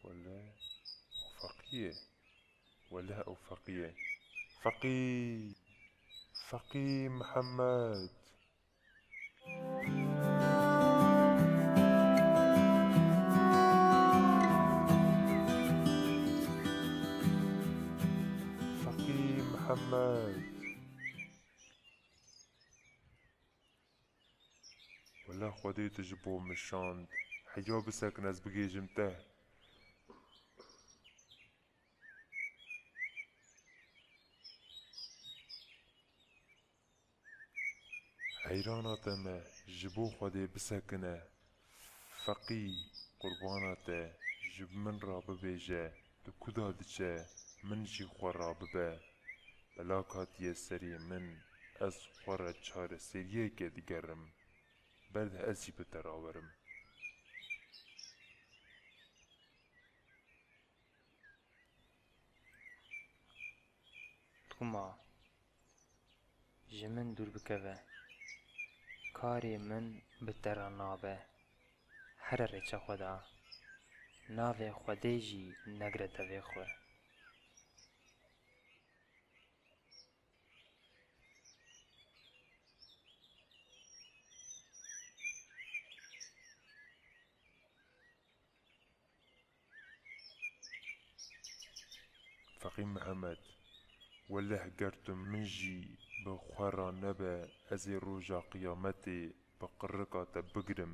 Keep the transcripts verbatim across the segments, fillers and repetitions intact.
Wele ew feqî ye. Wele ew feqî ye. Feqî! Feqî Mihemed! Feqî Mihemed! Wele Xwedê tu ji bo min şand. Heya bisekin ez bigêjim te. Heyrana te me, ji bo Xwedê bisekine. Feqî, qurbana te, ji min re bibêje, tu kuda diçe, min jî xwe re bibe. Belak hatiye serê min, ez xwe re çareseriyeke digerim. Berde ez jî bi te re werim. Tuma, ji min dûr bikeve. Karê min bi te re nabe. Here rêça xwe de. Navê Xwedê jî negire devê xwe. Feqî Mihemed, weleh ger tu min jî bi xwe re nebe, ez ê roja qiyametê bi qirika te bigirim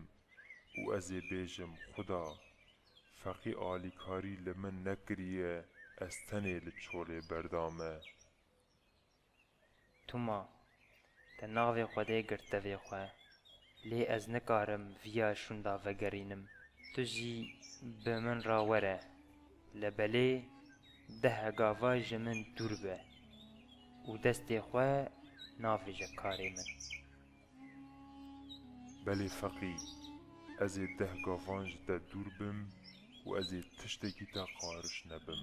û ez ê bêjim, Xuda, Feqî alîkarî li min nekiriye, ez tenê li çolê berdame. Tuma, te navê Xwedê girt devê xwe, lê ez nikarim viya şûnda vegerînim. Tu jî bi min re were, lê belê deh gava ji min dûr be û destê xwe navêje karê min. Belê Feqî, ez ê deh gavan ji te dûr bim û ez ê tiştekî te qariş nebim.